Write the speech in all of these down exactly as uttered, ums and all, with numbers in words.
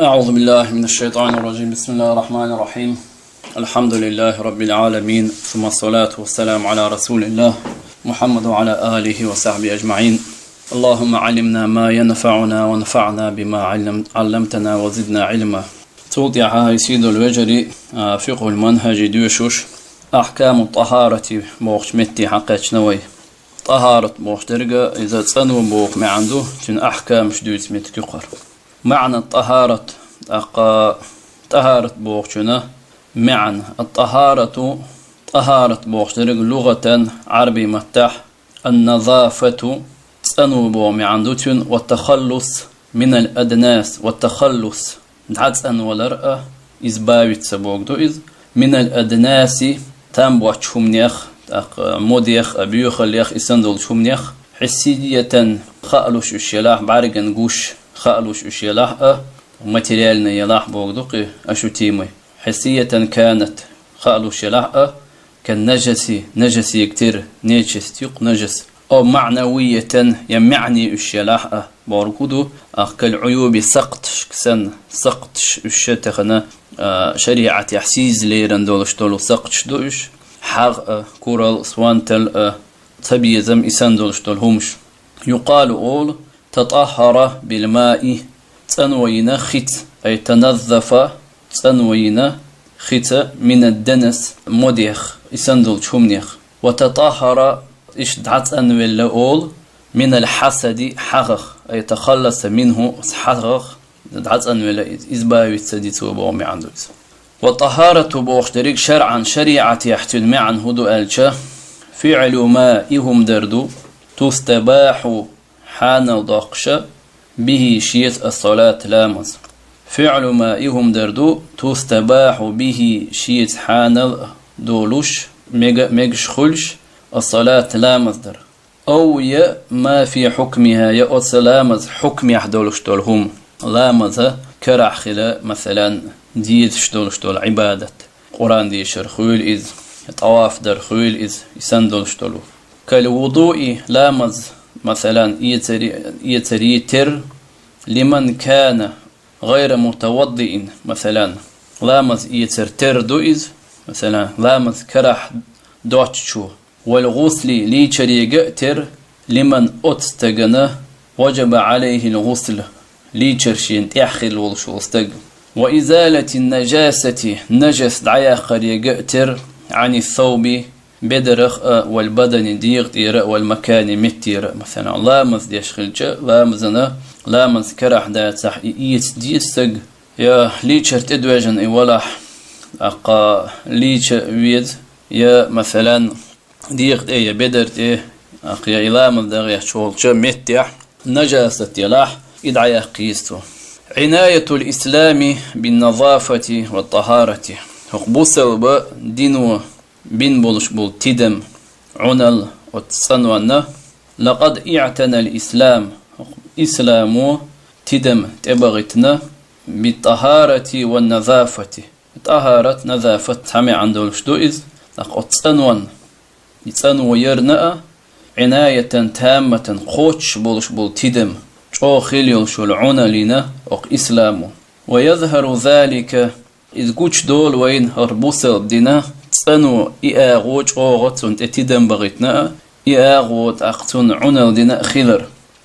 أعوذ بالله من الشيطان الرجيم. بسم الله الرحمن الرحيم. الحمد لله رب العالمين، ثم الصلاة والسلام على رسول الله محمد وعلى آله وصحبه أجمعين. اللهم علمنا ما ينفعنا وانفعنا بما علم-، علمتنا وزدنا علما. Цул тӀаьхьа хӀай сийдолу вежарий, а, фикъхӀул манхӀажи доьшуш, ахькаму тӀахарати бохучу метте хьакхаьчна вай. ТӀахарат бохуш дерг иза цӀано боху маьӀна ду, цуьнан ахькамаш дуьйцу меттиг ю кхара. МаьӀна тӀахарат, тӀаккха тӀахарат бохучунна маьӀна. Ат-тӀахарату, тӀахарат бохуш дерг лугӀатан, Ӏарбий маттахь, ан-назафату, цӀано боху маьӀна ду цуьнан, ва тахаллус минал аднас, ва тахаллус, дӀацӀанвалар а, избавиться боху ду иза, минал аднаси, там боцчу хӀуманех, тӀаккха модех а, боьхаллех, и санна долчу хӀуманех, хьиссиятан, хаалуш уьш елахь, бӀаьргана гуш хаалуш уьш елахь а, материальный елахь боху ду кхин, ощутимый. Хьиссиятан канат, хаалуш елахь а, кан нажаси, нажасиг тера, нечисть юкъ нажас. О маънавиятан, я маьӀни уьш елахь а, бохург хӀун ду, ахкал Ӏуюби сакхташ санна, сакхташ уьш тахана, а, шариӀатехь сийза лерина долуш долу сакхташ ду уьш, хьагӀ а, курал, сонтал а, цабезам, и санна долуш долу хӀумаш. Юкъалу олу, татӀаххара билмаи, цӀано йина хица, ай таназзафа, цӀано йина хица, минад данас, модех, и санна долчу хӀуманех. Ва татӀаххара, иштта дӀацӀанвелла олу, минал хьасади, хьагӀах, ай тахалласа минхӀу, хьагӀах дӀацӀанвелла иза, избавиться ди цо боху маьӀна ду иза. Ва тӀахарату бохуш дерриг шаръан, шариӀатехь цуьнан маьӀна хӀун ду аьлча, фиълу ма, и хӀума дар ду, тустабахьу, хьанал доккхуша, бихӀи, шеца, ас-салат, ламаз. Фиълу ма, и хӀума дар ду, тустабахьу бихӀи, шеца хьанал долуш, мега-, мегаш хуьлуш, ас-салат, ламаз дар. Ав я ма фи хьукмихӀа, я оцу ламаз хьукмехь долуш долу хӀума. Ламаза карахь хила, масалан, дезаш долуш долу Ӏибадат. Къуръан дешар хуьлу иза, тӀаваф дар хуьлу иза, и санна долуш долу. Кал вудуи, ламаз, масалан, эцари-, эцаре тера, лиман кана гӀайра мутаваддиин, масалан, ламаз эцар тера ду иза, масалан, ламаз карахь доцучо, вал гӀусли, лийчарега а тера, лиман, оцу стагана, важаба гӀалайхӀил гӀусл, лийчар шена тӀехь хилла волуш волу стаг. Ва изалатин нажасати, нажас дӀаяккхарега а тера, Ӏани совби, бедарах а, вал бадани, дегӀа тӀера а, вал макани, меттера а. Масалан, ламаз деш хилча, ламазана, ламаз карахь дацахь, и эца деза стаг, я лийчар тӀедоьжна и валахь, тӀаккха лийча веза, я, масалан, дегӀа тӀе я бедар тӀе, ахь я и ламаз дан гӀерташ волчу меттехь нажасат елахь, и дӀаяккха еза цо. Ӏинаятул ислами бин назафати ва тӀахарати. ХӀокху бусалба дино бина болуш болу тидам, Ӏунал оцу цӀанонна, лакъад иътанал ислам, хӀокху исламо тидам тӀебахийтина, бит-тӀахарати ван назафати. ТӀахарат, назафат цхьа маьӀна долуш ду иза, тӀаккха оцу цӀанонна, и цӀано ярна а, Ӏинаятан тамматан кхоччуш болуш болу тидам, чӀогӀа хила йолуш йолу Ӏуналлина окху исламо. Ва язхару залика, иза гучудолу вайна хӀара бусалба дина цӀано и агӀо чӀогӀа цунна тӀе тидам бахийтина а, и агӀо тӀаккха цунна Ӏуналла дина а хилар.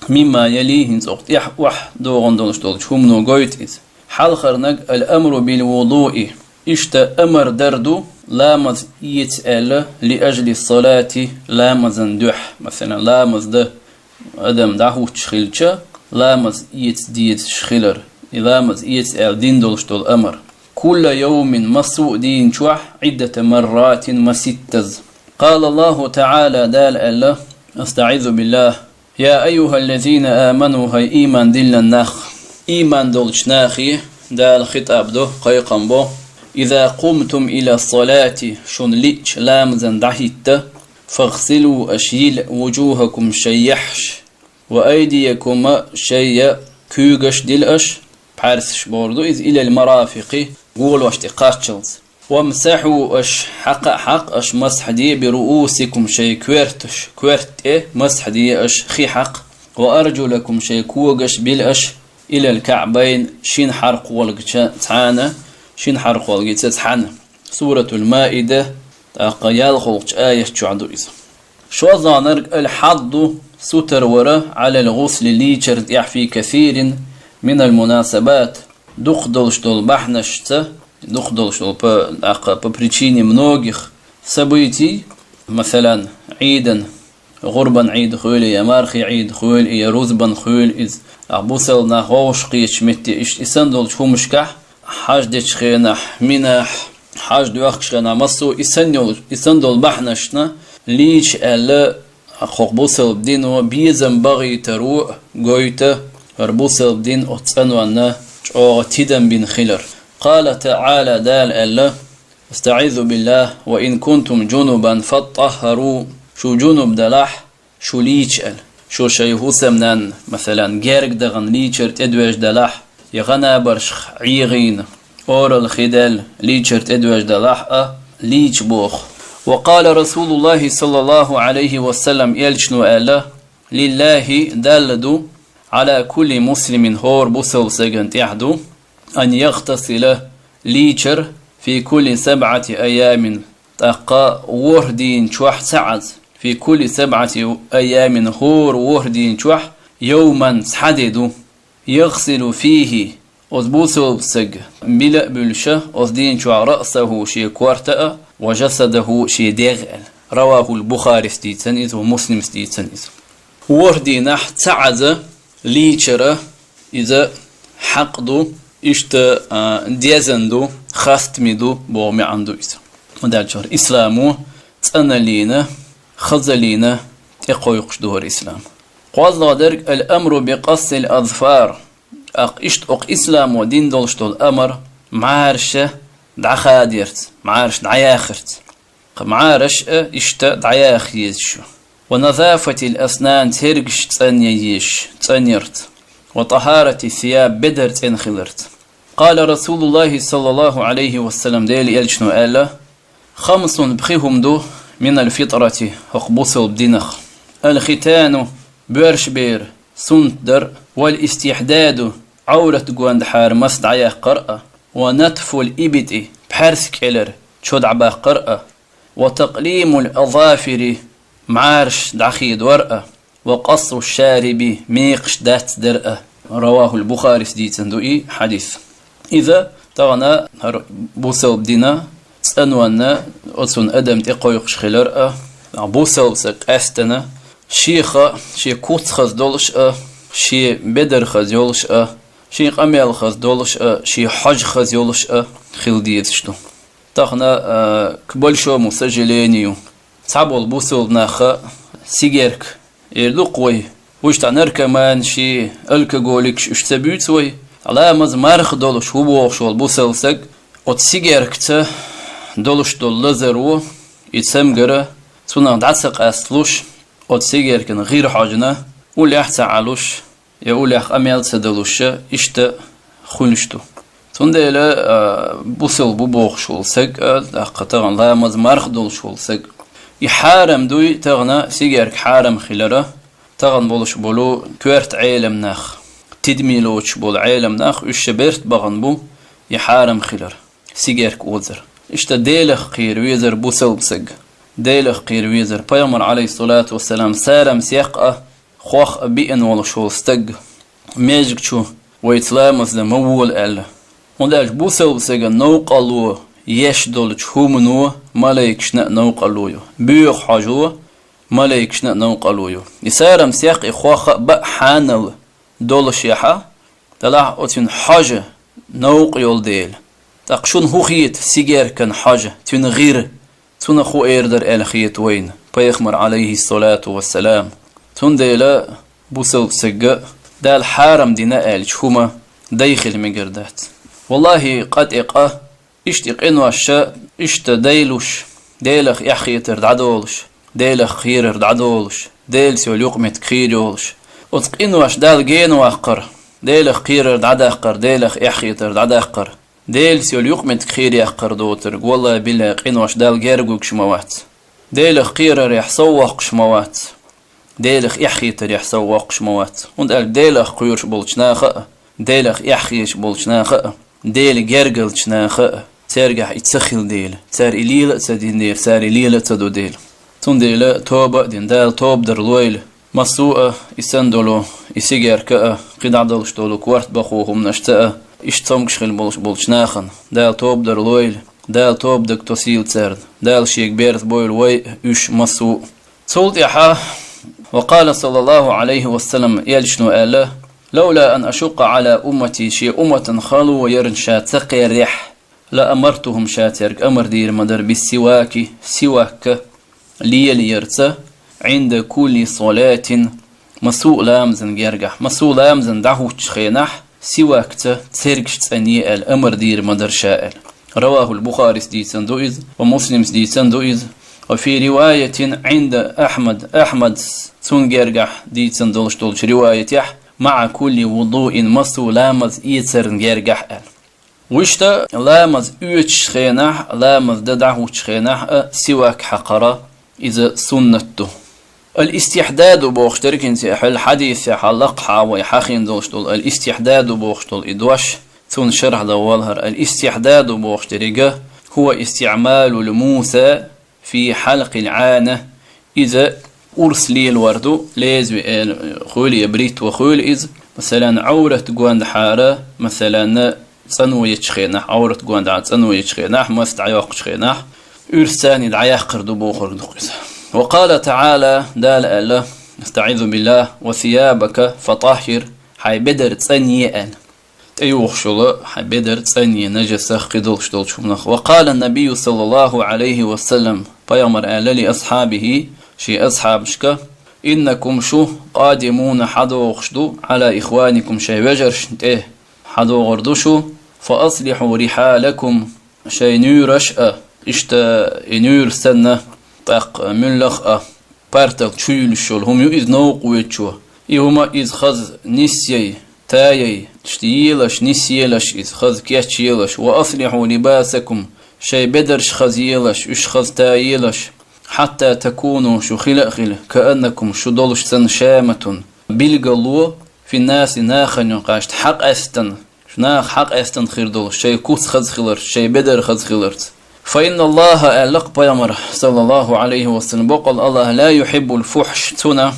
Мимма яли, хӀинца окху тӀехь охьадогӀун долуш долчу хӀумано гойту иза. Хьалхарнаг, ал-амру бил-вудуи, иштта амар дар ду, ламаз эца аьлла, ли ажли салати, ламазан дуьхьа, масалан, ламаз дан адам дӀахӀуттуш хилча, ламаз эца дезаш хилар, и ламаз эца аьлла дина долуш долу амар. Кулла йовмин, массо а дийна чохь, Ӏиддата марратин, маситтаза. Къала Аллаху ТаӀала, Дала аьлла, астаӀизу биллахӀ, я айюхӀаллазина аману, хӀай ийман диллина нах! Ийман долчу нахе Дала хитӀаб до, кхайкхам бо: иза къумтум ила салати, шуна лиъча ламазан дӀахӀитта, фагъсилу, аша йила, вужухӀакум, шайн яххьаш, ва айдиякум, шайн куьйгаш дила аша, пхьаьрсаш бохург ду иза, илал марафикъи, голош тӀе кхаччалц. Вамсахьу, аша хьакха а хьакха, аша масхьа де, би руусикум, шайн коьрташ, коьрта тӀе масхьа де аша, хи хьакха, ва аржулакум, шайн когаш била аша, إلى الكعبين, шин хьаркхолгача цхьана, шин хьаркхолгийца цхьана. Суратул Маида, тӀаккха ялхолгача аят чохь ду иза. ШозлагӀнарг الحض, сутара вара, على الغسل, лийчар тӀехь في كثير من المناسبات, дукха долуш долу бахьанашца, дукха долуш долу по, тӀаккха по причине многих событий, масалан, Ӏийдан, гӀурбан Ӏийда хуьлий, я мархий Ӏийда хуьлий, я рузбан хуьлий иза, а бусалба нах вовшахкхеташ метте, иштта и санна долчу хӀумашкахь, хьаж дечу хенахь, Минахь, хьаж доьхкучу хенахь, массо а и санна йолу, и санна долу бахьанашна лийча аьлла, хӀокху бусалба дино безам бахийтаро гойту, хӀара бусалба дин оцу цӀанонна чӀогӀа тидам бина хилар. قال تعالى, Дала аьлла: أستعيذ بالله، وإن كنتم جنبا فاطهروا, шу жунуб далахь, шу лийча аьлла. Шу шайн хӀусамнанна, масалан, герга дахана лийчар тӀедоьжна далахь, я гӀанабаршха Ӏехийна, оралла хи даьлла, лийчар тӀедоьжна далахь а, лийча боху. وقال رسول الله صلى الله عليه وسلم, элчано аьлла: لله, Далла ду, على كل مسلم, хӀора бусалба стагана тӀехь ду, أن يغتسل, лийчар, في كل سبعة أيام, тӀаккха ворхӀ дийна чохь ца Ӏаза, في كل سبعة أيام, хӀора ворхӀ дийна чохь, يوما, цхьа де ду, يغسل فيه, оцу бусалба стага била а буьллуша, оцу дийна чохь, رأسه, шен корта а, وجسده, шен дегӀ а аьлла. رواه البخاري, дийцина иза, ва Муслима, дийцина иза. ВорхӀ дийнахь ца Ӏаза лийчара иза хьакъ ду, иштта, а, дезна ду, хастаме ду боху маьӀна ду иза. ХӀунда аьлча исламо цӀаналлина, хазаллина тӀекхойкхуш ду хӀара ислам. КхозлагӀа дерг الأمر بقص الأظفار. ТӀаккха иштта окху исламо дина долуш долу амар мӀараша дӀахадерца, мӀараша дӀаяхарца. Кху мӀараш а иштта дӀаяха еза шу. ونظافة الأسنان, цергаш цӀанъян езаш, цӀанъярца. وطهارة الثياب, бедар цӀена хиларца. قال رسول الله صلى الله عليه وسلم, Делан элчано аьлла: خمس, пхи хӀума ду, من الفطرة, хӀокху бусалба динах. الختان, боьрша бер суннат дар, والاستحداد, Ӏоврат гондахьара мас дӀаяккхар а, ونتف الإبط, пхьаьрса кӀелара чо дӀабаккхар а, وتقليم الأظافر, мӀараш дӀахедор а, وقص الشارب, мекхаш дацдар а. رواه البخاري, дийцина ду и хьадис. Иза тахана хӀара бусалба дина цӀанонна оцунна адам тӀекхойкхуш хилар а, бусалба стаг къаьстина, шеха, шен куц хаза долуш а, шен бедар хаза йолуш а, шен къамел хаза долуш а, шен хьожа хаза йолуш а хила дезаш ду. Тахана, а, к большому сожалению, цхьаболу бусалба наха сигарка эр ду-кх вай. Уьш цхьа наркоманаш, алкоголикаш уьш ца буьйцу вай. Ламаз марха долуш ву бохуш волу бусалба стаг, оцу сигаркаца долуш долу лазаро, и цамгар а, цунах дӀа ца къасталуш, оцу сигаркана гӀира хьожна, уллехь а ца Ӏалуш, я уллехь къамел ца далуш, иштта хуьлуш ду. Цундела, а, бусалба ву бохуш волу стаг а, тӀаккха тахана ламаз марха долуш волу стаг. И хьарам дуй, тахана сигарка хьарам хилар а, тахана болуш болу коьрта Ӏелам нах, тидаме лоцуш болу Ӏелам нах, уьш шайн берт бахана бу и хьарам хилар, сигарка озар. Иштта Делах кхера везар бусалба стаг. Делах кхера везар. Пайхамар, عليه الصلاة والسلام, сарам секх а, хох а биъна волуш волу стаг маьждиг чу вайца ламаз дан ма вола аьлла. ХӀунда аьлча бусалба стеган новкъарло еш долчу хӀумано малайкашна а новкъарло ю. Боьха хьожо малайкашна а новкъарло ю. И сарам секх, и хох а баа хьанал долушехь а, делахь оцуьнан хьожа новкъа йолу дела. ТӀаккха шуна хӀун хета сигаркан хьожа, цуьнан гӀира? Цунах хӀун эр дара аьлла хета вайна Пайхамар, عليه الصلاة والسلام. Цундела бусалба стага Дала хьарам дина аьллачу хӀума дай хила мегар дац. Валлахи, къа тӀе къа, иштта и къинош ша, иштта дай луш, Делах эхь хетар дӀадолуш, Делах кхерар дӀадолуш, Делаца йолу юкъаметтиг кхийр йолуш. Оцу къинош Далла гена ваккхар, Делах кхерар дӀадаккхар, Делах эхь хетар дӀадаккхар. Делаца йолу юкъаметтиг кхийр яккхар доцург, валлахи-биллахи, къинош Далла герга вуьгуш ма вац. Делах кхерарехь сов воккхуш ма вац. Делах эхь хетарехь сов воккхуш ма вац. ХӀунда аьлча Делах кхоьруш болчу наха а, Делах эхь хеташ болчу наха а, Дела гергарчу наха а, цаьргахь и ца хилла дела, цара и лела а ца дина дела, цара и лела а ца ду дела. Цундела тоба а дина, Дала тоба дар лойла, массо а и санна долу, и сигарка а, кхидӀа долуш долу корта бахо хӀуманашца а, иштта цомгуш хилла болуш болчу нахана, Дала тоба дар лойла, Дала тоба даг тосийла царна, Дала шега берза бойла вай а, уьш массо а. Цул тӀаьхьа, ва къала саллаллаху Ӏалайхи ва саллам, элчано аьлла: «Лаула ан ашукъа Ӏала уммати», шен умматан хало ярна ша ца кхеррехь, «ла амартухум», ша цаьрга амар дийр ма дара, «бис-сиваки», сивакка лелаярца, «Ӏинда кулли салатин», массо а ламазан гергахь, массо а ламазан дӀахӀуттучу хенахь, сивакца цергаш цӀане аьлла, амар дийр ма дара ша аьлла. Равахул Бухарис дийцина ду иза, ва Муслимс дийцина ду иза, ва фи риваятин Ӏинда Ахьмад, Ахьмадс цунна гергахь дийцина долуш долчу риваятехь, «маӀа кулли вудуин», массо а ламаз эцарна гергахь аьлла. Вуьшта ламаз оьцучу хенахь, ламаз дан дӀахӀуттучу хенахь а сивак хьакхара иза суннат ду. Ал-истихьдаду бохуш дерг хӀинца хьал хьадисехь лакхахьа вай хьахийна долуш долу, ал-истихьдаду бохуш долу и дош, цунна шархь дан валахьара, ал-истихьдаду бохуш дерг, хӀува истиъмалул муса фи хьалкъил Ӏана, иза урс лелор ду, лезви аьлла хуьлу я бритва хуьлу иза, масалан, Ӏаврат гондахьара, масалан, цӀано ечу хенахь, Ӏаврат гондахьара цӀано ечу хенахь, мас дӀайоккхучу хенахь, уьрс царний дӀаяккхар ду бохург ду иза. Ва къала таӀала, Дала аьлла, астаӀизу биллахь, «ва сиябака фатаххир», хьайн бедар цӀане аьлла. ТӀеюхуш йолу хьайн бедар цӀанъе, нажасах, кхидолуш долчу хӀуманах. Ва къала набийю саллаллаху Ӏалайхи ва саллам, пайхамар аьлла ли асхьабихи, шен асхьабашка: «Иннакум шу къадимуна хьадогӀуш ду, Ӏала ихваникум шайн вежаршна тӀе хьадогӀур ду шу, фа аслихьу рихьалакум», шайн нуьйраш а, иштта и нуьйр санна, тӀаккха муьллах а, партал чу юьллуш йолу хӀума ю иза новкъа воьдучо. И хӀума иза хаза нисъяй, таяй, иштта елаш, нисъелаш иза, хаза кечъелаш. «Ва аслихьу либасакум», шайн бедарш хаза елаш, уьш хаза таелаш. «Хьатта такуну», шу хила а хила, «кааннакум», шу долуш санна, «шаматун», билгало, «финнаси», нахана юкъахь хьакъаьстина, шу наха хьакъаьстина хир долуш, шайн куц хаза хиларца, шайн бедар хаза хиларца. «Фа инна Аллаха», аьлла-кх пайхамар, саллаллаху Ӏалайхи ва саллам, боккъал Аллах, «ла юхьиббул фухьш», цуна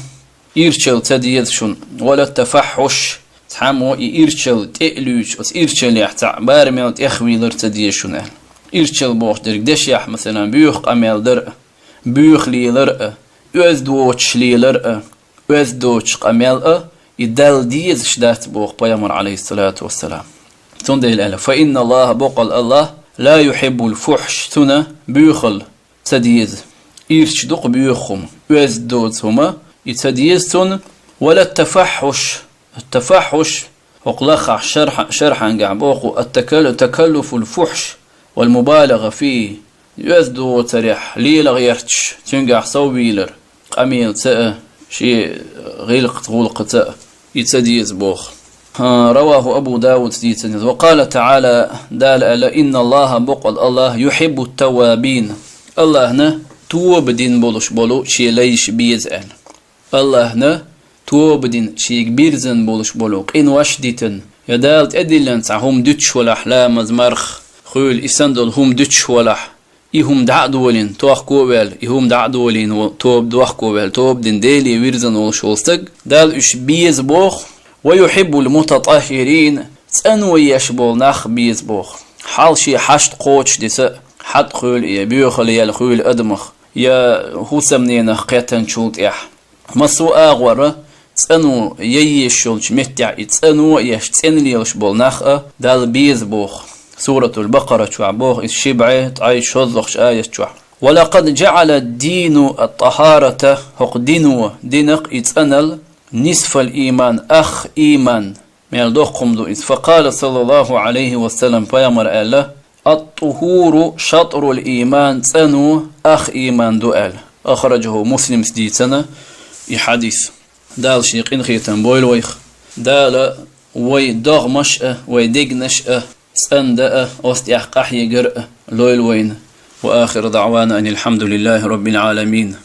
ирчал ца деза шуна, «ва ла тафаххьуш», цхьаммо и ирчал тӀе а луьйчу, оцу ирчаллехь цхьаъ барамел тӀехвийлар ца деза шуна аьлла. Ирчал бохуш дерг дешехь, масалан, боьха къамел дар а, боьха лелар а, оьзда воцуш лелар а, оьзда доцуш къамел а, и Далла дезаш дац боху пайхамар, Ӏалайхиссалату вассалам. Цундела аьлла: «Фа инна Аллаха», боккъал Аллах, «ла юхьиббул фухьш», цуна боьхалла ца деза. Ирча ду-кх боьха хӀума, оьзда доцу хӀума, и ца деза цунна. «Ва ла тафаххьуш», тафаххьуш, хӀокху лахахь шархьа-, шархьангахь боху: «ат-такал-, такаллуфул фухьш вал мубалагъа фийхи». Оьзда доцарехь лела гӀерташ, цуьнгахь соввийлар, къамелаца а, шен гӀиллакх-гӀуллакхаца а, и ца деза боху. ХӀа, раваху Абу Давудс дийцина иза. Ва къала таӀала, Дала аьлла: «Инна Аллаха», боккъал Аллах, «юхьиббут таввабин». Аллахна тоба дина болуш болу шен лайш беза аьлла. Аллахна тоба дина, шега бирзина болуш болу, къинош дитина, я Дала тӀедиллина цхьа хӀума дуьтуш валахь, ламаз, марха, хуьйла, и санна долу хӀума дуьтуш валахь, и хӀума дӀа а долийна, тохко а ваьлла, и хӀума дӀа а долийна, во-, тоба дохко а ваьлла, тоба дина Деле вирзина волуш волу стаг, Дала уьш беза боху, «ва юхьиббул мутатаххирин», цӀано еш болу нах беза боху. Хьал шен хьашт кхочушдиса а, хьатӀа хуьйла я боьхалла яьлла хуьйла адамах, я хӀусамненах кхеттанчул тӀехь. Массо а агӀора цӀано яйеш йолчу меттехь и цӀано а еш, цӀена лелаш болу нах а Далла беза боху. Суратул Бакъара чохь боху иза ши бӀе ткъе шозлагӀчу аят чохь. «Ва лакъад жаӀала ад-дину ат-тахарата», хӀокху дино, динах и цӀанал, «нисфал ийман», ах ийман. Мел доккха хӀума ду иза. Факъала, саллаллаху Ӏалайхи ва саллам, пайхамар аьлла: «Ат-тухуру шатрул ийман», цӀано ах ийман ду аьлла. Ахраджаху, Муслимс дийцина и хьадис. Дала шен къинхетам бойла вайх. Дала вай догӀмаш а, вай дегнаш а цӀандан а, оцу тӀехь къахьегар а лойла вайна. Ва ахиру даӀвана анил хьамдулиллахи раббил Ӏаламин.